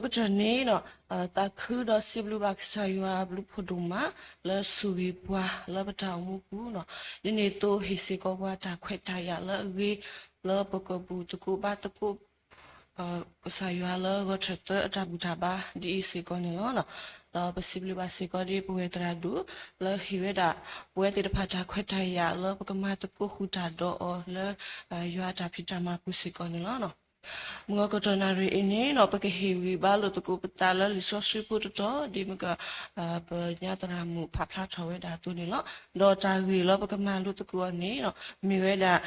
ကတၢၢ်န့ၣ် သးခုဒီးစံးဘျုးဘၣ်ကစၢ်ယွၤအဘျုးဖးဒိၣ်မး လၢဆိၣ်ဂ့ၤပှၤလၢပတၢ်အိၣ်မူပူၤန့ၣ်, ဒ်န့ၣ်အသိးဟ့ၣ်စ့ၢ်ကီးပှၤတၢ်ခွဲးတၢ်ယာ်လၢအဂ့ၤ လၢပကဘူၣ်သကိးဘါသကိး ကစၢ်ယွၤလၢဂီၤထၢၣ်သၢအတၢ်ဘူၣ်တၢ်ဘါဒ်အံၤစ့ၢ်ကီးန့ၣ်လီၤ. ဒီးပစံးဘျုးဘၣ်စ့ၢ်ကီးဒ်ပဝဲသရၣ်ဒိၣ် လၢဟ့ၣ်ဝဲဒၣ် ပဝဲသ့ၣ်တဖၣ်တၢ်ခွဲးတၢ်ယာ်လၢပကမၤသကိးဃုာ်တၢ်ဒီးအီၤလၢ ယွၤအတၢ်ဖံးတၢ်မၤပူၤစ့ၢ်ကီးန့ၣ်လီၤ. မုၢ်ဂီၤကတီၢ်နၣ်ရံၣ်အံၤန့ၣ် ပကဟ့ၣ်ဂံၢ်ဘါလိာ်သကိးပသးလၢလံာ်စီဆှံဖိတတီၤ ဒ်မ့ၢ်က ပညါသရၣ်မုၣ်ဖးဖျါထီၣ်ဝဲဒၣ်အသိးန့ၣ်လီၤ. ဒီးတၢ်ဂ့ၢ်လၢပကမၤလိသကိးအီၤန့ၣ် မ့ၢ်ဝဲဒၣ်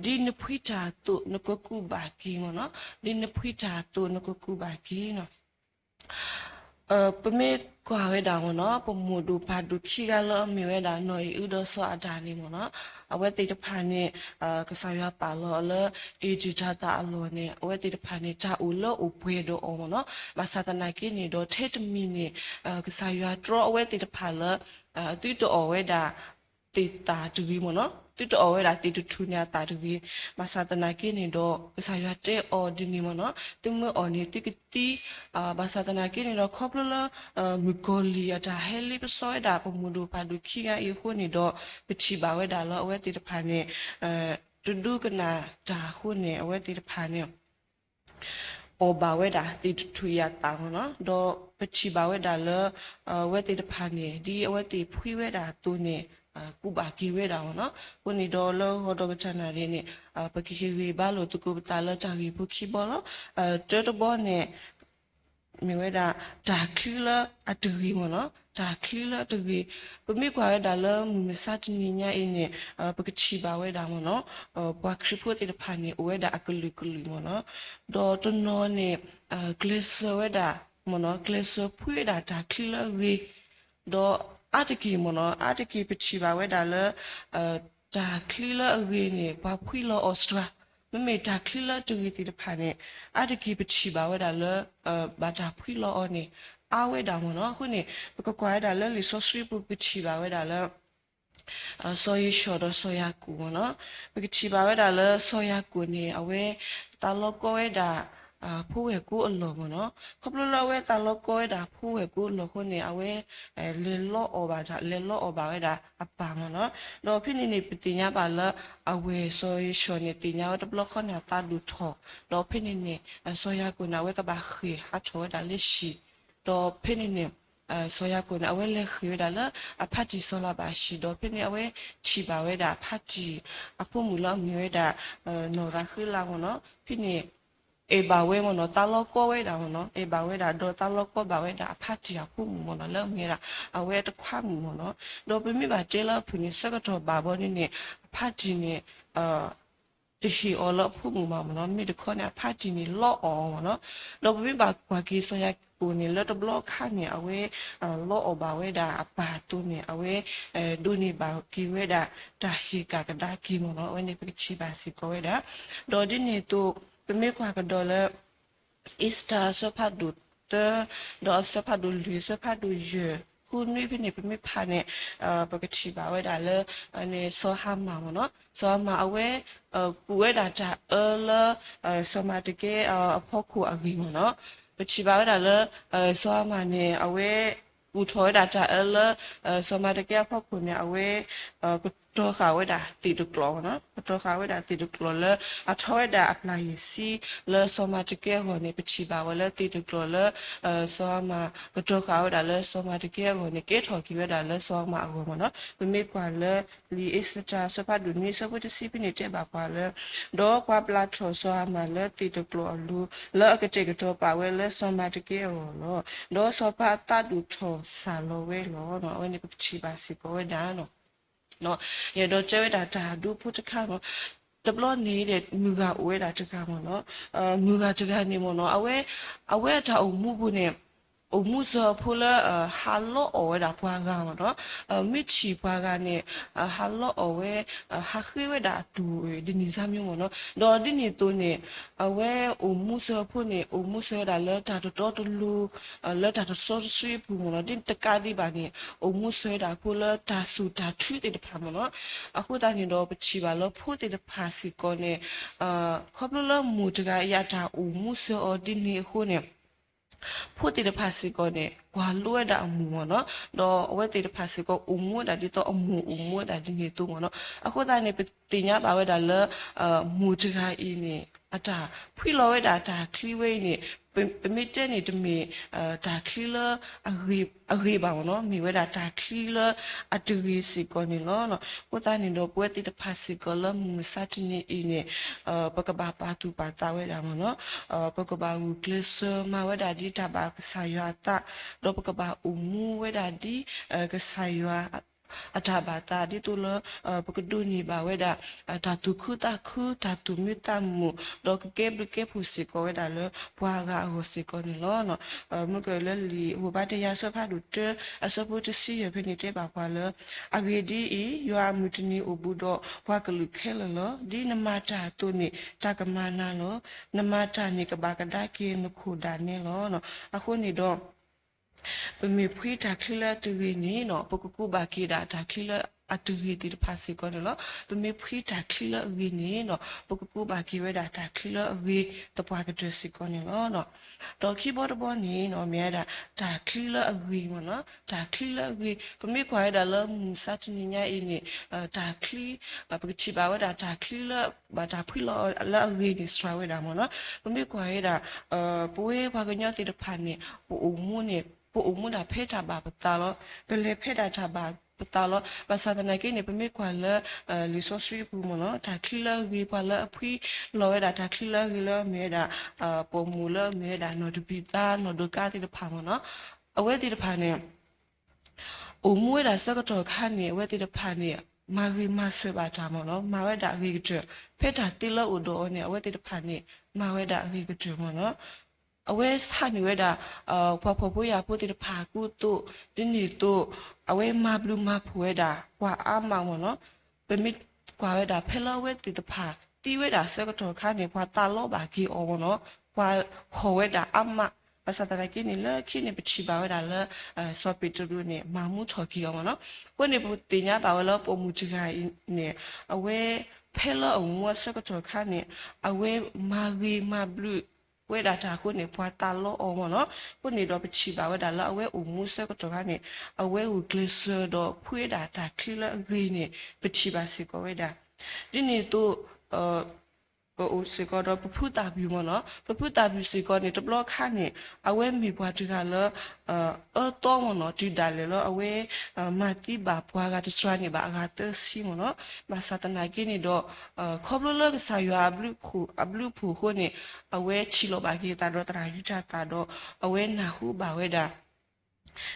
ဒ်နဖှံတၢ်အသိးနကကူးဘၣ်က့ၤမ့ၢ်နီၤ, ဒ်နဖှံတၢ်အသိးနကကူးဘၣ်က့ၤနီၤ. ပမ့ၢ်ကွၢ်ဝဲဒၣ်မ့ၢ်နီၤ ပမိၢ်ဒိၣ်ပၢ်ဒိၣ်ခံဂၤလၢအမ့ၢ်ဝဲဒၣ် နီၢ်အံၣ်အုဒီးစီၤအၤဒၣ်န့ၣ်မ့ၢ်နီၤ, အဝဲသ့ၣ်တဖၣ်န့ၣ် ကစၢ်ယွၤပာ်လီၤအီၤလၢ အ့ဒ့ၣ်တၤသၣ်အလီၢ်န့ၣ် အဝဲသ့ၣ်တဖၣ်န့ၣ် တၢ်အိၣ်လၢအိၣ်ပှဲၤဒီးအီၤမ့ၢ်နီၤ. ဘၣ်ဆၣ်သနာ်က့န့ၣ်ဒီး ထဲတမံၤန့ၣ် ကစၢ်ယွၤတြီအဝဲသ့ၣ်တဖၣ်လၢ သုတအီၣ်ဝဲဒၣ် သ့ၣ်သၣ်တဂ့ၤမ့ၢ်နီၤ, သုတအီၣ်ဝဲဒၣ်သ့ၣ်တထူၣ်န့ၣ်အသၣ်တဂ့ၤ. ဘၣ်ဆၣ်သနာ်က့န့ၣ်ဒီး ကစၢ်ယွၤတဲအီၤဒ်န့ၣ်မ့ၢ်နီၤ, သုမ့ၢ်အီၣ်န့ၣ်သုကသံ, ဘၣ်ဆၣ်သနာ်က့န့ၣ်ဒီး ခီဖျိလၢ မုၣ်ကီၤလံၢ်အတၢ်ဟဲလ့ပစီဝဲဒၣ် ပမိၢ်ဒိၣ်ပၢ်ဒိၣ်ခံဂၤအံၤအဃိန့ၣ်ဒီး ပထံၣ်ဘၣ်ဝဲဒၣ်လၢအဝဲသ့ၣ်တဖၣ်န့ၣ် တဒိကနၣ်တၢ်အဃိန့ၣ် အဝဲသ့ၣ်တဖၣ်န့ၣ် အီၣ်ဘၣ်ဝဲဒၣ်သ့ၣ်တထူၣ်အံၤအသၣ်မ့ၢ်နီၤ, ဒီးပထံၣ်ဘၣ်ဝဲဒၣ်လၢ အဝဲသ့ၣ်တဖၣ်န့ၣ် ဒ်အဝဲသ့ၣ်ဖှံဝဲဒၣ်အသိးန့ၣ် ကူးဘၣ်က့ၤဝဲဒၣ်မ့ၢ်နီၤ. အဃိန့ၣ်ဒီးလၢဂီၤဒီးကတၢၢ်နၣ်ရံၣ်န့ၣ် ပကဟ့ၣ်ဂံၢ်ဘါလိာ်သကိးပသးလၢတၢ်ဂ့ၢ်ဖိခံဘီလီၤ. တၢတဘီန့ၣ် မ့ၢ်ဝဲဒၣ် တၢ်ချံလၢအတဂ့ၤမ့ၢ်နီၤ, တၢ်ချံလၢအတဂ့ၤ. ပမ့ၢ်ကွၢ်ဝဲဒၣ်လၢမုၢ်မဆါတနံၤညါအံၤန့ၣ် ပကထံၣ်ဘၣ်ဝဲဒၣ်မ့ၢ်နီၤ, ပှၤခရံာ်ဖိသ့ၣ်တဖၣ်န့ၣ် အိၣ်ဝဲဒၣ်အကလုာ်ကလုာ်မ့ၢ်နီၤ, ဒီးတနီၤန့ၣ် ကျဲးစၢးဝဲဒၣ်မ့ၢ်နီၤ, ကျဲးစၢးဖှံဝဲဒၣ်တၢ်ချံလၢအဂ့ၤ, ဒီးအါတက့ၢ်မ့ၢ်နီၤ, အါတက့ၢ်ပထံၣ်ဘၣ်ဝဲဒၣ်လၢ တၢ်ချံလၢအဂ့ၤန့ၣ် ပှၤဖှံလီၤအီၤစှၤ, မ့မ့ၢ်တၢ်ချံလၢတဂ့ၤသ့ၣ်တဖၣ်န့ၣ် အါတက့ၢ်ပထံၣ်ဘၣ်ဝဲဒၣ်လၢ ဘၣ်တၢ်ဖှံလီၤအီၤန့ၣ် အါဝဲဒၣ်မ့ၢ်နီၤ. အဃိန့ၣ် ပကကွၢ်ဝဲဒၣ်လၢလံာ်စီဆှံပူၤ ပကထံၣ်ဘၣ်ဝဲဒၣ်လၢ စီၤယိၤၡီဒီးစီၤယၤကိာ်မ့ၢ်နီၤ. ပကထံၣ်ဘၣ်ဝဲဒၣ်လၢစီၤယၤကိာ်န့ၣ် အဝဲသးလီကီဝဲဒၣ် ဖိဝဲၢ်ကိအလီၢ်မ့ၢ်နီၤ. ခီဖျိလၢအဝဲသးလီကီဝဲဒၣ်ဖိဝဲၢ်ကိအလီၢ်အဃိန့ၣ် အဝဲ လဲၤလီအီၣ်ဘၣ်တၢ် လဲၤလီအီၣ်ဘၣ်ဝဲဒၣ်အပၢ်မ့ၢ်နီၤ. ဒီးဖဲန့ၣ်န့ၣ် ပသ့ၣ်ညါဘၣ်လၢ အဝဲၢ်စီၤယိၤၡီန့ၣ် သ့ၣ်ညါဝဲတဘျီဃီန့ၣ် အသးဒိၣ်ထီၣ်, ဒီးဖဲန့ၣ်န့ၣ် စီၤယၤကိာ်န့ၣ် အဝဲကဘၣ်ဃ့ၢ်ဟးထီၣ်ဝဲဒၣ်လၢဟံၣ်, ဒီးဖဲန့ၣ်န့ၣ် စီၤယၤကိာ်န့ၣ် အဝဲလဲၤဃ့ၢ်ဝဲဒၣ်လၢ အဖါတံၢ်စီၤလၤဘၣ်ဟံၣ် ဒီးဖဲန့ၣ် အဝဲထံၣ်ဘၣ်ဝဲဒၣ်အဖါတံၢ်အဖိမုၣ်လၢအမ့ၢ်ဝဲဒၣ် နီၢ်ရၤဃ့လးမ့ၢ်နီၤ. ဖဲန့ၣ် အဲၣ်ဘၣ်ဝဲမ့ၢ်နီၤ သးလီကီဝဲဒၣ်မ့ၢ်နီၤ, အဲၣ်ဘၣ်ဝဲဒၣ် ဒီးသးလီကီဘၣ်ဝဲဒၣ်အဖါတံၢ်အဖိမုၣ်မ့ၢ်နီၤ လၢအမ့ၢ်ဝဲဒၣ် အဝဲအတခွါမုၣ်မ့ၢ်နီၤ. ဒီးပမ့ၢ်ဘၣ်တဲလၢအဖုၣ်န့ၣ် ဆၢကတီၢ်ဘၣ်ဘီန့ၣ်န့ၣ် အဖါတံၢ်န့ၣ် တဟ့ၣ်အီၤလၢအဖိမုၣ်ဘၣ်မ့ၢ်နီၤ, မ့ၢ်တခီန့ၣ် အဖါတံၢ်န့ၣ် လီအီၣ်အီၤမ့ၢ်နီၤ. ဒီးပမ့ၢ်ဘၣ်ကွၢ်က့ၤစီၤယၤကိာ်န့ၣ် လၢတဘျီအခါန့ၣ် အဝဲ လီအီၣ်ဘၣ်ဝဲဒၣ်အပၢ်အသိးန့ၣ် အဝဲ ဒိးန့ၢ်ဘၣ်က့ၤဝဲဒၣ် တၢ်ဟ့ၣ်ကၣ်ကဒါက့ၤမ့ၢ်နီၤ, အဝဲန့ၣ်ပကထံၣ်ဘၣ်စ့ၢ်ကီးဝဲဒၣ်. ဒီးဒ်န့ၣ်အသိး ပမ့ၢ်ကွၢ်ကဒီးလၢ အ့စတၢၤ အဆၢဖးဒိၣ်သၢ ဒီးအဆၢဖးဒိၣ်လွံၢ် အဆၢဖးဒိၣ်ယဲၢ် ဃုနွံဖဲန့ၣ် ပမ့ၢ်ဖးန့ၣ် ပကထံၣ်ဘၣ်ဝဲဒၣ်လၢ စီၤဟၤမၣ်မ့ၢ်နီၤ, စီၤဟၤမၣ်အဝဲ ကူၣ်ဝဲဒၣ်တၢ်အၢလၢ စီၤမၤတကဲအဖီခိၣ်အဂ့ၢ်မ့ၢ်နီၤ, ပထံၣ်ဘၣ်ဝဲဒၣ်လၢ စီၤဟၤမၣ်န့ၣ် အဝဲ ကူၣ်ထီၣ်ဝဲဒၣ်တၢ်အၢလၢ စီၤမၤတကဲအဖီခိၣ်န့ၣ် အဝဲ ကတီၤဃာ်ဝဲဒၣ်သ့ၣ်တကျိာ်မ့ၢ်နီၤ, ကတီၤဃာ်ဝဲဒၣ်သ့ၣ်တကျိာ်လၢ အထီဝဲဒၣ်အပျၢ်ယ့ၢ်ဆံ လၢစီၤမၤတကဲအဂီၢ်န့ၣ် ပထံၣ်ဘၣ်ဝဲလၢသ့ၣ်တကျိာ်လၢ စီၤဟၤမၣ် ကတီၤဃာ်ဝဲဒၣ်လၢစီၤမၤတကဲအဂီၢ်န့ၣ် ကဲထီၣ်က့ၤဝဲဒၣ်လၢစီၤဟၤမၣ်အဂီၢ်မ့ၢ်နီၤ. ပမ့ၢ်ကွၢ်လၢ လံာ်အ့စတၢၤ အဆၢဖးဒိၣ်နွံ အဆၢဖိတဆံဖဲန့ၣ် တဲဘၣ်ပှၤလၢ ဒီးပှၤပျၢ်ထီၣ်စီၤဟၤမၣ်လၢသ့ၣ်တကျိာ်အလိၤ လၢအကတဲာ်ကတီၤပာ်ဝဲလၢစီၤမၤတကဲအဂီၢ်လီၤ. ဒီးစီၤပၤအသးဒိၣ်ထီၣ်စၢ်လီၤဝဲလီၤ. အဝဲန့ၣ်ပကထံၣ်ဘၣ်စ့ၢ်ကီးဝဲဒၣ် ယအဲၣ်ဒိးတဲဝဲဒၣ်တၢ်ဒူဖိတခါမ့ၢ် တဘျီန့ၣ်ဒီး မုၢ်ဂၤအိၣ်ဝဲဒၣ်တဂၤမ့ၢ်နီၤ, မုၢ်ဂၤတဂၤန့ၣ်မ့ၢ်နီၤ အဝဲ အဝဲအတၢ်အိၣ်မူပူၤန့ၣ် အိၣ်မူစၢၤအဖိလၢ ဟးလီအီၣ်ဝဲဒၣ်ပှၤဂၤမ့ၢ်နီၤ, မ့ၢ်ထံၣ်ပှၤဂၤန့ၣ် ဟးလီအီၣ်ဝဲ ဟးဃ့ဝဲဒၣ်အတူၢ်ဒ်န့ၣ်စၢ်မ့ၢ်နီၤ, ဒီးဒ်န့ၣ်အသိးန့ၣ် အဝဲအိၣ်မူစၢၤအဖိန့ၣ် အိၣ်မူစၢၤဝဲဒၣ်လၢတၢ်တတီတလိၤ လၢတၢ်တစီတဆှံအပူၤမ့ၢ်နီၤ, ဒ်တကးဒံးဘၣ်န့ၣ် အိၣ်မူစၢၤဝဲဒၣ်အဖိလၢတၢ်ဆူၣ်တၢ်ထုသ့ၣ်တဖၣ်မ့ၢ်နီၤ, အဃိသတးန့ၣ်ဒီးပထံၣ်ဘၣ်လၢဖိသ့ၣ်တဖၣ်စ့ၢ်ကီးန့ၣ် ခီဖျိလၢမိၢ်တဂၤအံၤအတၢ်အိၣ်မူစၢၤအီၤဒ်န့ၣ်အဃိန့ၣ် ဖိသ့ၣ်တဖၣ်စ့ၢ်ကီးန့ၣ် ကွၢ်လိဝဲဒၣ်အမိၢ်မ့ၢ်နီၤ, ဒီးအဝဲသ့ၣ်တဖၣ်စ့ၢ်ကီး အိၣ်မူဝဲဒၣ်ဒ်သိးအမိၢ်အိၣ်မူဝဲဒၣ်ဒ်န့ၣ်အသိးမ့ၢ်နီၤ. အဃိသတးန့ၣ် ပသ့ၣ်ညါဘၣ်ဝဲဒၣ်လၢ မိၢ်တဂၤအံၤန့ၣ် အတၢ်ဖှံလီၤဝဲဒၣ်တၢ်ချံဝဲအံၤန့ၣ် ပမ့ၢ်တဲန့ၣ်တမ့ၢ် တၢ်ချံလၢ အဂ့ၤဘၣ်မ့ၢ်နီၤ, မ့ၢ်ဝဲဒၣ်တၢ်ချံလၢအတဂ့ၤစ့ၢ်ကီးန့ၣ်လီၤ. အဃိသတးန့ၣ်ဒီး ပဝဲသ့ၣ်တဖၣ်စ့ၢ်ကီးလၢမုၢ်မဆါတနံၤအံၤန့ၣ် ပကဘၣ်ပာ်သူၣ်ပာ်သးဝဲဒၣ်မ့ၢ်နီၤ, ပကဘၣ်ဂုာ်ကျဲးစၢးမၤဝဲဒၣ်ဒ်တၢ်ဘၣ်ကစၢ်ယွၤအသး, ဒီးပကဘၣ်အိၣ်မူဝဲဒၣ်ဒ် ကစၢ်ယွၤ အတၢ်ဘၣ်သးဒ်သိးလၢ ပကဒိးန့ၢ်ဘၣ်ဝဲဒၣ် တၢ်သူၣ်ခုသးခု တၢ်သူၣ်မံသးမုာ် ဒီးကကဲဘျုးကဲဖှိၣ်စ့ၢ်ကီးဝဲဒၣ်လၢပှၤအဂၤအဂီၢ်စ့ၢ်ကီးန့ၣ်လီၤ. မ့ၢ်ကလၢလံာ်ဧိၤဘၣ်တယၤ အဆၢဖးဒိၣ်တၢ အဆၢဖိတဆံယဲၢ်ဖဲန့ၣ်တဲဘၣ်ပှၤလၢ အဂ့ၢ်ဒ်အံၤ, ယွၤအမုၢ်တနံၤအိၣ်ဘူးဒီးပှၤကလုာ်ခဲလၢာ်လီၤ. ဒ်နမၤတၢ်အသိးန့ၣ် တၢ်ကမၤနၤလီၤ. နမၤတၢ်န့ၣ်ကဘၣ်ကဒါက့ၤနခိၣ်ဒၣ်နဲလီၤ. အဃိန့ၣ်ဒီး ပမ့ၢ်ဖှံတၢ်ချံလၢအတဂ့ၤန့ၣ်နီၤ ပကကူးဘၣ်က့ၤဒၣ်တၢ်ချံလၢအတဂ့ၤသ့ၣ်တဖၣ်စ့ၢ်ကီးန့ၣ်လီၤ. ပမ့ၢ်ဖှံတၢ်ချံလၢအဂ့ၤန့ၣ်နီၤ ပကကူးဘၣ်က့ၤဝဲဒၣ်တၢ်ချံလၢအဂ့ၤသပှၢ်ကတၢၢ်စ့ၢ်ကီးန့ၣ်လီၤ. ဒီးခံဘီတဘီန့ၣ်နီၤ မ့ၢ်ဝဲဒၣ် တၢ်ချံလၢအဂ့ၤမ့ၢ်နီၤ, တၢ်ချံလၢအဂ့ၤ ပမ့ၢ်ကွၢ်ဝဲဒၣ်လၢမုၢ်မဆါတနံၤညါအံၤန့ၣ် တၢ်ချံ ပကထံၣ်ဘၣ်ဝဲဒၣ်တၢ်ချံလၢ ဘၣ်တၢ်ဖှံလီၤလၢအဂ့ၤန့ၣ် စှၤဝဲဒၣ်မ့ၢ်နီၤ. ပမ့ၢ်ကွၢ်ဝဲဒၣ် ပဝဲပှၤကညီသ့ၣ်တဖၣ်န့ၣ် ပအိၣ်မူန့ၣ် ပအိၣ်မူဒၣ်ဖဲတၢ်ဘၣ်ပသးလီၤ. ပလဲၤဖဲဒၣ်တၢ်ဘၣ်ပသးလီၤ. ဘၣ်ဆၣ်သနာ်က့န့ၣ် ပမ့ၢ်ကွၢ်လၢ လံာ်စီဆှံအပူၤမ့ၢ်နီၤ တၢ်ချံလၢအဂ့ၤ ပှၤလၢအဖှံလီၤဝဲဒၣ်တၢ်ချံလၢအဂ့ၤလၢမ့ၢ်ဝဲဒၣ် ပိာ်မုၣ်လၢမ့ၢ်ဝဲဒၣ်နီၢ်တဘံၣ်သါ နီၢ်ဒိးကါသ့ၣ်တဖၣ်မ့ၢ်နီၤ အဝဲသ့ၣ်တဖၣ်န့ၣ် အိၣ်မူဝဲဒၣ်ဆၢကတီၢ်အခါန့ၣ် အဝဲသ့ၣ်တဖၣ်န့ၣ် မၤဂ့ၤမၤစၢၤဘၣ်တၢ်မ့ၢ်နီၤ မၤဝဲဒၣ်အဂ့ၤကတၢၢ် ဖဲတၢ်သ့လၢအအိၣ်ဒီးအီၤန့ၣ် အဝဲသ့ၣ်တဖၣ်န့ၣ် မၤဝဲဒၣ်အဂ့ၤကတၢၢ်မ့ၢ်နီၤ အဝဲဆါန့ၢ်ဝဲဒၣ် ပှၤဖှီၣ်ဖိယာ်ဖိသ့ၣ်တဖၣ်အကူအသိး ဒ်န့ၣ်အသိး အဝဲမၤဘျုးမၤဖှိၣ်ဝဲဒၣ် ပှၤအါမးမ့ၢ်နီၤ ပမ့ၢ်ကွၢ်ဝဲဒၣ်ဖဲလၢအဝဲသ့ၣ်တဖၣ် သံဝဲဒၣ်ဆၢကတီၢ်အခါန့ၣ် ပှၤသးလီဘၣ်က့ၤအီၤမ့ၢ်နီၤ ပှၤဟီၣ်ဝဲဒၣ်အါမး ဘၣ်ဆၣ်သနာ်က့န့ၣ် လၢခံန့ၣ် ပထံၣ်ဘၣ်ဝဲဒၣ်လၢ စီၤပ့းတရူးန့ၣ် မၤမူထီၣ်က့ၤအီၤမ့ၢ်နီၤ အဃိန့ၣ် ပသ့ၣ်ညါဘၣ်ဝဲလၢပိာ်မုၣ်တဂၤအံၤန့ၣ် အဝဲ ဖဲလၢအအိၣ်မူအဆၢကတီၢ်အခါန့ၣ် အဝဲမၤဂ့ၤမၤဘျုးဝဲဒၣ်တၢ်အဃိန့ၣ် ပှၤသးလီအီၤမ့ၢ်နီၤ အဃိန့ၣ်ဒီးပထံၣ်ဘၣ်ဝဲဒၣ်လၢအဝဲအိၣ်မူအဆၢကတီၢ်အခါန့ၣ် အဝဲဂုာ်ကျဲးစၢးဒီးဖှံဝဲဒၣ်တၢ်ချံလၢအဂ့ၤန့ၣ် ပထံၣ်ဘၣ်စ့ၢ်ကီးဝဲဒၣ် ဒ်န့ၣ်အသိး ပအိၣ်စ့ၢ်ကီးဒီးပဖုသးပူၤမ့ၢ်နီၤ, ပဖုသးပူၤစ့ၢ်ကီးန့ၣ် တဘျီခါန့ၣ် အဝဲမ့ၢ်ပှၤတဂၤလၢ အၢသီမ့ၢ်နီၤ တုၤဒၣ်လဲာ်လၢအဝဲ မၤသံဘၣ်ပှၤဂၤတစှၤန့ၣ်ဘၣ်အဂၤသၢဆံမ့ၢ်နီၤ, ဘၣ်ဆၣ်သနာ်က့န့ၣ်ဒီး ခီဖျိလၢကစၢ်ယွၤအဘျုးအဖှိၣ်အဃိန့ၣ် အဝဲထံၣ်လီၤဘၣ်က့ၤအသးဒီးသရၣ်ယူဒၤသၣ်ဒီး အဝဲနၢ်ဟူဘၣ်ဝဲဒၣ်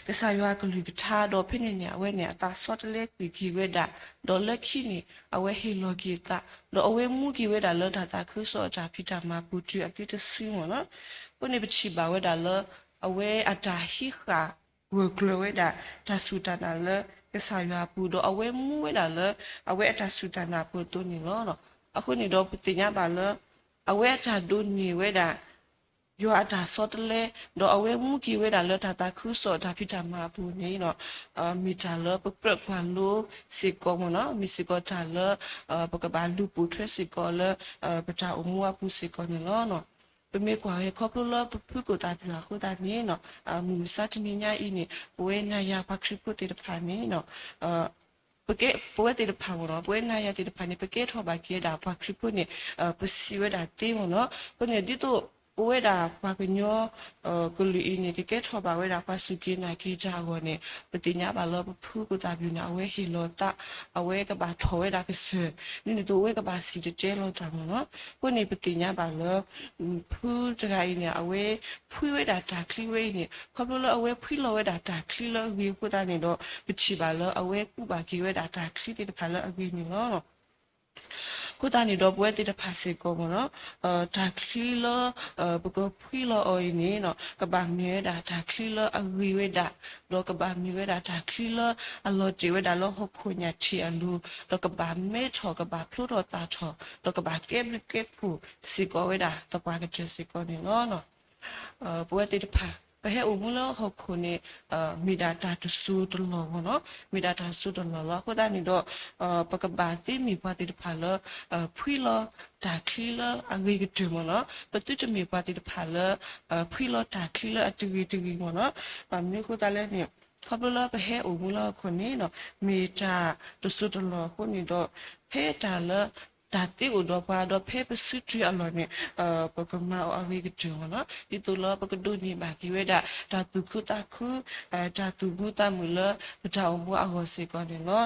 ကစၢ်ယွၤအကလုၢ်ကထါ ဒီးဖဲန့ၣ်န့ၣ် အဝဲန့ၣ်အသးဆီတလဲကွံာ်က့ၤဝဲဒၣ်, ဒီးလၢခံန့ၣ် အဝဲဟ့ၣ်လီၤက့ၤအသး, ဒီးအဝဲမူက့ၤဝဲဒၣ်လၢတၢ်သးခုကစီၣ်အတၢ်ဖံးတၢ်မၤပူၤတုၤအသုတစုမ့ၢ်နီၤ. အဃိန့ၣ်ပထံၣ်ဘၣ်ဝဲဒၣ်လၢ အဝဲအတၢ်ဟံးဃာ်ဂၢၢ်ကျၢၤဝဲဒၣ် တၢ်စူၢ်တၢ်နာ်လၢကစၢ်ယွၤအပူၤ, ဒီးအဝဲမူဝဲဒၣ်လၢ အဝဲအတၢ်စူၢ်တၢ်နာ်အပူၤအသိးန့ၣ်လီၤ. အဃိန့ၣ်ဒီးပသ့ၣ်ညါဘၣ်လၢ အဝဲအတၢ်ဒိးန့ၢ်ဝဲဒၣ် ယွၤအတၢ်ဆီတလဲ, ဒီးအဝဲမူက့ၤဝဲဒၣ်လၢတၢ်သးခုကစီၣ်တၢ်ဖံးတၢ်မၤအပူၤန့ၣ် မ့ၢ်တၢ်လၢပကြၢးကွၢ်လိစ့ၢ်ကီးမ့ၢ်နီၤ, မ့ၢ်စ့ၢ်ကီးတၢ်လၢ ပကဘၣ်လူၤပိာ်ထွဲစ့ၢ်ကီးလၢ ပတၢ်အိၣ်မူအပူၤစ့ၢ်ကီးန့ၣ်လီၤ. ပမ့ၢ်ကွၢ်ဝဲခီဖျိလၢပဖုကိၣ်သးပူၤအဃိသတးန့ၣ် မုၢ်မဆါတနံၤညါအံၤန့ၣ် ပဝဲနၤယၤပှၤခရံာ်ဖိသ့ၣ်တဖၣ်န့ၣ် ပကဲ ပဝဲသ့ၣ်တဖၣ်မ့ၢ်နီၤ, ပဝဲနၤယၤသ့ၣ်တဖၣ်န့ၣ် ပကဲထီၣ်ဘၣ်က့ၤဝဲဒၣ်ပှၤခရံာ်ဖိန့ၣ် ပစံးဝဲဒၣ်သ့မ့ၢ်နီၤ. အဃိန့ၣ် ဒ်သိးပဝဲဒၣ်ပှၤကညီ ကလုာ်အံၤန့ၣ် ကကဲထီၣ်ဘၣ်ဝဲဒၣ်ပှၤစူၢ်က့ၤနာ်က့ၤတၢ်အဂီၢ်န့ၣ် ပသ့ၣ်ညါဘၣ်လၢပဖုကိၣ်သးပူၤန့ၣ် အဝဲဟ့ၣ်လီၤသး, အဝဲကဘၣ်ထီၣ်ဝဲဒၣ်ကစၢၢ်, ဒ်န့ၣ်အသိးအဝဲကဘၣ်စံၣ်တဲၤတဲလီၤတၢ်မ့ၢ်နီၤ. အဃိန့ၣ် ပသ့ၣ်ညါဘၣ်လၢ ဖုတဂၤအံၤန့ၣ် အဝဲဖှံဝဲဒၣ်တၢ်ချံဝဲအံၤန့ၣ် ခီဖျိလၢအဝဲဖှံလီၤဝဲဒၣ်တၢ်ချံလၢအဂ့ၤအဃိသတးန့ၣ်ဒီး ပထံၣ်ဘၣ်လၢအဝဲကူးဘၣ်က့ၤဝဲဒၣ်တၢ်ချံသ့ၣ်တဖၣ်လၢအဂ့ၤန့ၣ်လီၤ. အဃိသတးန့ၣ်ဒီး ပဝဲသ့ၣ်တဖၣ်စ့ၢ်ကီးမ့ၢ်နီၤ တၢ်ချံလၢ ပကဖှံလီၤအီၤအံၤန့ၣ် ကဘၣ်မ့ၢ်ဝဲဒၣ်တၢ်ချံလၢအဂ့ၤဝဲဒၣ်, ဒီးကဘၣ်မ့ၢ်ဝဲဒၣ်တၢ်ချံလၢအလီၤတဲာ်ဝဲဒၣ်လၢဟီၣ်ခိၣ်ညၣ်ထံးအလိၤ, ဒီးကဘၣ်မဲထီၣ် ကဘၣ်ဖျိထီၣ်သၣ်ထီၣ် ဒီးကဘၣ်ကဲဘျုးကဲဖှိၣ်စ့ၢ်ကီးဝဲဒၣ်သပှၢ်ကတၢၢ်စ့ၢ်ကီးန့ၣ်လီၤ. ပဝဲသ့ၣ်တဖၣ် ပဟဲအိၣ်မူလၢဟီၣ်ခိၣ်န့ၣ် မ့ၢ်ဒၣ်တၢ်တစိၢ်တလီၢ်မ့ၢ်နီၤ, မ့ၢ်ဒၣ်တၢ်တစိၢ်တလီၢ်လီၤ. အဃိသတးန့ၣ်ဒီး ပကဘၣ်သ့မ့ၢ်ပှၤသ့ၣ်တဖၣ်လၢ ဖှံလီၤတၢ်ချံလၢအဂ့ၤကတၢၢ်မ့ၢ်နီၤ, ပသုတမ့ၢ်ပှၤသ့ၣ်တဖၣ်လၢ ဖှံလီၤတၢ်ချံလၢအတဂ့ၤတဂ့ၤမ့ၢ်နီၤ. မနုၤအဃိသတးလဲၣ်န့ၣ် ခီဖျိလၢပဟဲအိၣ်မူလၢဟီၣ်ခိၣ်န့ၣ် မ့ၢ်တၢ်တစိၢ်တလီၢ်အဃိန့ၣ်ဒီး ဖဲတၢ်လၢ တၢ်သ့အိၣ်ဒီးပှၤ ဒီးဖဲပစုတြံးအလီၢ်န့ၣ် ပကမၤအီၤအဂ့ၤကတၢၢ်မ့ၢ်နီၤ. ဒ်သိးလၢပကဒိးန့ၢ်ဘၣ်က့ၤဝဲဒၣ် တၢ်သူၣ်ခုသးခု တၢ်သူၣ်မံသးမုာ်လၢပတၢ်အိၣ်မူအဂီၢ်စ့ၢ်ကီးန့ၣ်လီ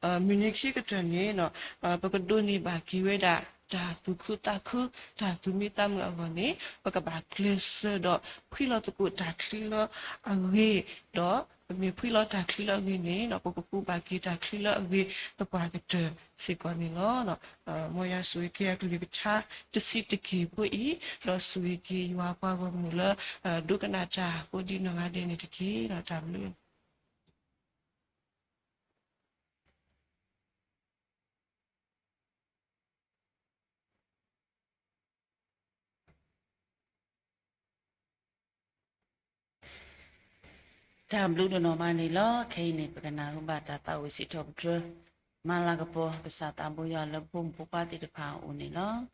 ၤ. မုၢ်နံၤခံကတၢၢ်န့ၣ် ပကဒိးန့ၢ်ဘၣ်က့ၤဝဲဒၣ် တၢ်သူၣ်ခုသးခု တၢ်သူၣ်မံသးမုာ်အဂီၢ်န့ၣ် ပကဘၣ်ကျဲးစၢးဒီးဖှံလီၤသကိးတၢ်ချံလၢအဂ့ၤ, ဒီးပမ့ၢ်ဖှံလီၤတၢ်ချံလၢအဂ့ၤန့ၣ် ပကကူးဘၣ်က့ၤတၢ်ချံလၢအဂ့ၤသပှၢ်ကတၢၢ်စ့ၢ်ကီးန့ၣ်လီၤ. မ်ယွၤဆိၣ်ဂ့ၤက့ၤအကလုၢ်ကထါတဆံးတက့ၢ်ဖိအံၤ, ဒီးဆိၣ်ဂ့ၤက့ၤယွၤပှၤဂီၢ်မုၢ်လၢ ဒိကနၣ်တၢ်ကိးဒံနီၢ်ဂၤဒဲးန့ၣ်တက့ၢ်. တၢ်ဘျုး တၢ်ဘျုးဒိၣ်နီၢ်မးန့ၣ်လီၤ. ခဲအံၤန့ၣ် ပကနၢ်ဟူဘၣ်တၢ်သးဝံၣ်စံးထီၣ်ပတြၢၤ မၤလၤကပီၤကစၢ်သးဘိယွၤလၢပဖိမုၣ်ဖိခွါသ့ၣ်တဖၣ်အအိၣ်န့ၣ်လီၤ.